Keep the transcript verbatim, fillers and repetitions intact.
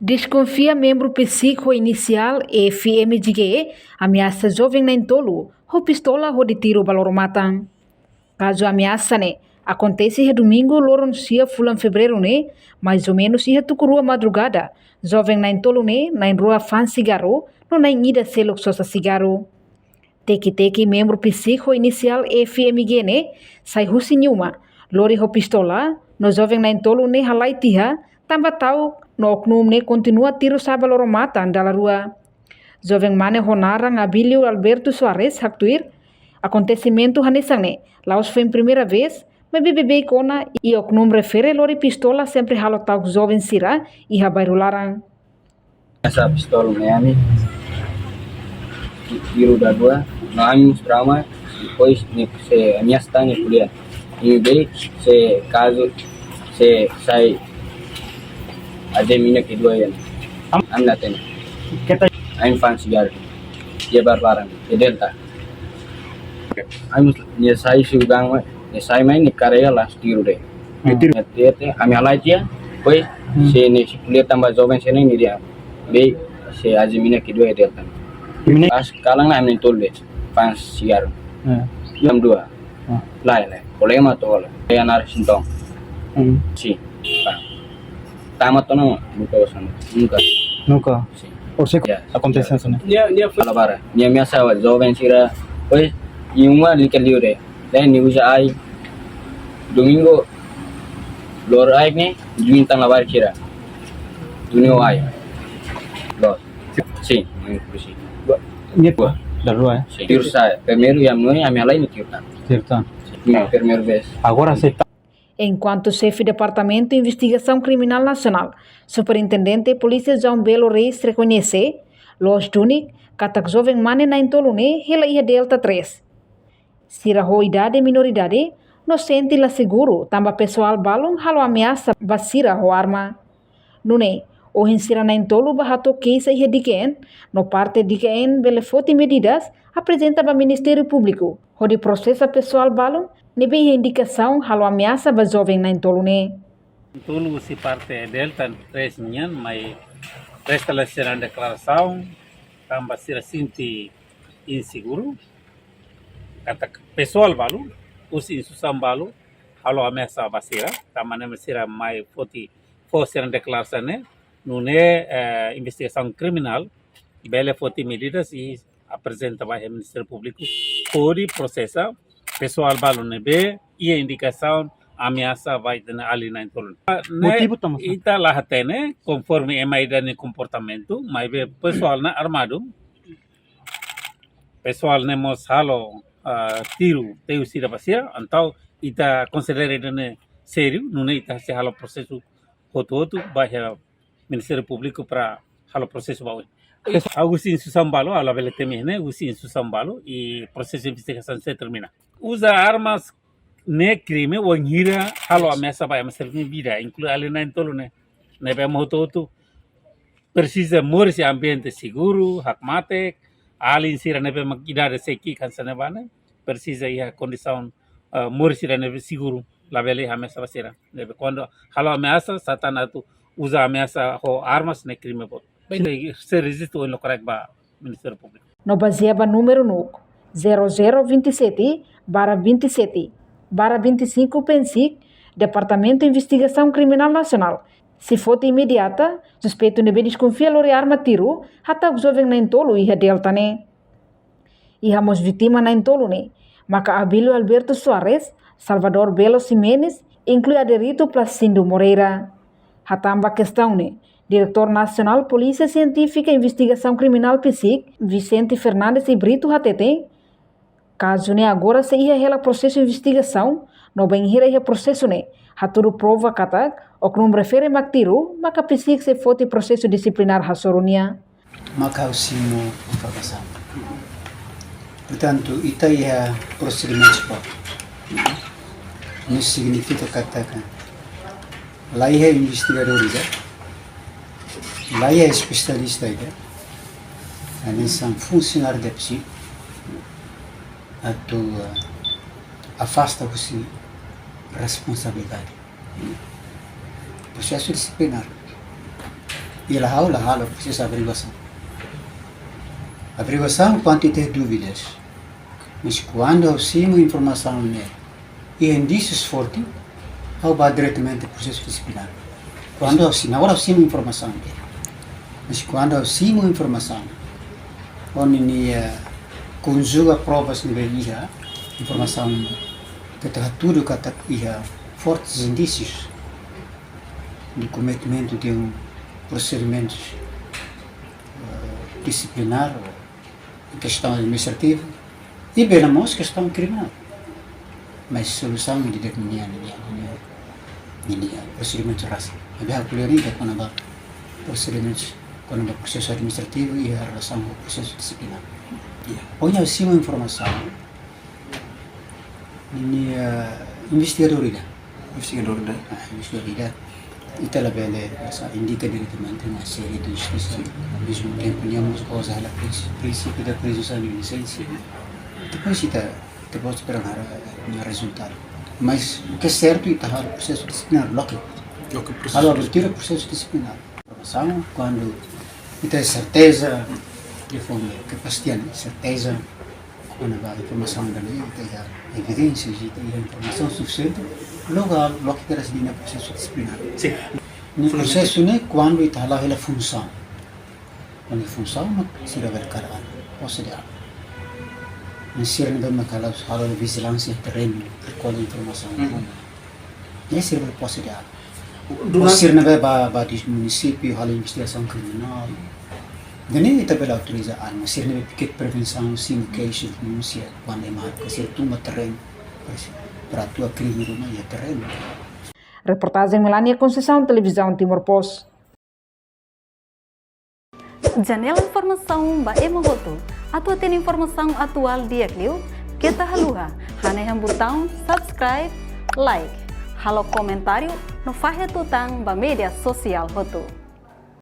Deskonfia membru PCIC ho inisiál F M G ameasa joven na'in-tolu ho pistola hodi tiru ba loro-matan. Kazu ameasa ne'e akontese iha Domingu loron sia fulan Fevereiru ne'e, mais ou menus iha tuku rua madrugada. Joven na'in-tolu ne'e, na'in-rua fa'an sigarru, no na'in-ida seluk sosa sigarru. Teki-teki membru PCIC ho inisiál F M G ne'e sai husi nia uma, lori ho pistola, no joven na'in-tolu ne'e halai tiha, tanba ta'uk no oknum ne'e kontinua tiru sa'e ba loro-matan dala rua. Joven mane ho naran Abílio Alberto Soares haktuir, akontesimentu hanesan ne'e la'ós foin primeira vez, maibé beibeik ona, i oknum refere lori pistola sempre halo ta'uk joven sira iha bairru laran. Esa pistola ne'e ami tiru dala rua, no ami mós trauma, depois ne'e sei ameasa tan nia ko'alia. Imi bele, se kazu, se sai, aja mina kedua ya. Am- Ami la hatene. Keta. Ami fa'an sigarru. Dia bar barang, dia delta. Ami mós, nia sai sugang, nia sai mai, nia karrega langsung tiru de'it. Hmm. Tiru. Nia tiru, ami halai tiha, depois, hmm, se nia sei ko'alia tanba joven sira-ne'e nia dehan. Bele, se aja mina kedua ya delta. Mina. Pas kalan ne'e ami tolu de'it, fa'an sigarru. Hmm. Jam dua. Ah. Lae, lae. Problema to'o lae. Lae, naran Sintong. Hmm. Sin. Tama to'o ona, nunka osan. Nunka. Nunka. Sin. Orsida akontese hanesan ne'e? Nia, nia fo- Alabara. Nia ameasa joven sira. Depois, nia uma lalika liu de'it. Depois nia uza ai. Domingu, lori ai ne'e, juin tan labarik sira. Domingu ai. Lori. Sin, main kursi. Nia dua. Dala rua, ya? Sin. Tiru sa'e. Primeiru iha ami, ami halai nia tiru tan. Tiru tan. Sin, primeiru vez. Agora sei ta- Enkuantu xefe Departamentu Investigasaun Kriminál Nasionál, Superintendente Polísia João Belo Reis rekoñese, loos duni, katak joven mane na'in-tolu ne'e hela iha Delta três. Sira ho idade minoridade, no sente la seguru, tanba pesoál balun halo ameasa ba sira ho arma. Nune'e, ohin sira na'in-tolu bá hato'o keixa iha D K N, no parte D K N bele foti medidas, aprezenta ba Ministériu Públiku, hodi prosesa pesoál balun ne'ebé iha indikasaun halo ameasa ba joven na'in-tolu ne'e. Tolu husi parte Delta três nian, mai presta lai sira-nia deklarasaun, tanba sira sente inseguru, katak pesoál balu, husi instituisaun balu, halo ameasa ba sira, tanba ne'e sira mai foti, fó sira-nia deklarasaun ne'e, nune'e, eh, investigasaun kriminál, bele foti medidas i aprezenta ba iha Ministériu Públiku, hodi prosesa pesoál balu ne'ebé iha indikasaun ameasa ba ita-nia alin na'in-tolu. Ne'e motivu tau mós? Ita la hatene, konforme ema ida-nia komportamentu, maibé pesoál ne'e armadu, pesoál ne'e mós halo, ah, tiru, tiru sira ba sira, entaun ita konsidera ida-ne'e sériu, nune'e ita sei halo prosesu hotu-hotu ba iha Ministériu Públiku para halo prosesu ba oin. Ha'u husi instituisaun balu, ha'u labele temi ne'e, husi instituisaun balu, i prosesu investigasaun sei termina. Uza armas ne'e krime wainhira halo ameasa ba ema seluk nia vida, inklui alin na'in-tolu ne'e. Ne'ebé ema hotu-hotu presiza moris iha ambiente seguru, hakmatek, alin sira ne'ebé mak idade sei ki'ik hanesan ne'ebá ne'e, presiza iha kondisaun, eh, moris sira ne'ebé seguru, labele ameasa ba sira. Ne'ebé kuandu halo ameasa, sá tan atu uza ameasa ho armas ne'e krime boot. Bem, sei, sei rejista ohin loron karik ba Ministériu Públiku. No bazeia ba númeru NUC zero zero vinte e sete barra vinte e sete barra vinte e cinco PNCIC, Departamentu Investigasaun Kriminál Nasionál sei foti imediata suspeitu ne'ebé deskonfia lori arma tiru hata'uk joven na'in-tolu iha Delta ne'e. Iha mós vítima na'in-tolu ne'e, maka Abílio Alberto Soares, Salvador Belo Ximenes, inklui Aderito Placindo Moreira. Hatán ba kestaun ne'e, Diretór Nasionál Polísia Sientífika Investigasaun Kriminál PCIC, Vicente Fernandes e Brito hateten, kazu ne'e agora sei iha hela prosesu investigasaun, no bainhira iha prosesu ne'e hatudu prova katak oknum refere mak tiru, maka PCIC sei foti prosesu disiplinár hasoru nia. Maka ha'u simu informasaun. Portantu, ita iha prosedimentu própriu. Ne'e signifika katak la iha investigadór ida, la iha espesialista ida, hanesan funsionáriu da PCIC, atu, eh, afasta husi responsabilidade. Prosesu disiplinár. I la ha'u la halo prosesu averiguasaun. Averiguasaun kuandu iha dúvidas. Mas kuandu ha'u simu informasaun ne'e iha indísius forte, ha'u bá diretamente prosesu dixiplinár. Kuandu ha'u simu, agora ha'u simu informasaun ne'e. Mas kuandu ha'u simu informasaun, ha'u-nia, eh, konjuga provas ne'ebé iha, informasaun ne'ebé hatudu katak iha fortes indísius de cometimento de um procedimento, eh, disciplinar ou em questão administrativa, i bele mós questão criminal. Mas solusaun de determinada linha, linha, linha, procedimentu rasik. Ne'ebé ha'u ko'alia ne'e kona-ba procedimentu, kona-ba prosesu administrativu iha relasaun ho prosesu dixiplinár. Ya. Ha'u-nia simu informasaun, nia, eh, investigadór ida. Investigadór ida. Ah, investigadór ida. Ita labele, hanesan, indika diretamente na sede de justiça. Ao mesmo tempo, nia mós goza hela prins-, prinsípiu da presunção de inosência. Depois ita, ita pode esperar na, na rezultadu. Mas o que é certo, ita halo prosesu dixiplinár, loke. Loke prosesu. Halo abertura prosesu dixiplinár. Informasaun, kuandu ita serteza, de forma, kapasidade, serteza, kona-ba informasaun ne'ebé iha, evidénsia, iha informasaun sufisiente, logu, logu ke rasidi na prosesu dixiplinár. Sin. Ne'e prosesu ne'e kuandu ita hala'o hela funsaun. Kuandu funsaun mak sira berkara, pose de algo. Ne'e sira ne'ebé mak halo, halo vijilánsia terrenu, rekolla informasaun. Hmm. Ne'e sira bele pose de algo. Durante sira ne'ebé ba, ba di munisípiu, halo investigasaun kriminál. Ne'e ita bele autoriza arma, sira ne'ebé piket prevensaun, simu keixa, denúnsia, kuandu ema ke sira toma terrenu, para, para atua krime ruma iha terrenu. Reportajen Melania Conceição, Televizaun Timor Post. Janela informasaun ba ema hotu. Atu hatene informasaun atuál di'ak liu, keta haluha hanehan butaun subscribe, like, halo komentáriu no fahe tutan ba média sosiál hotu.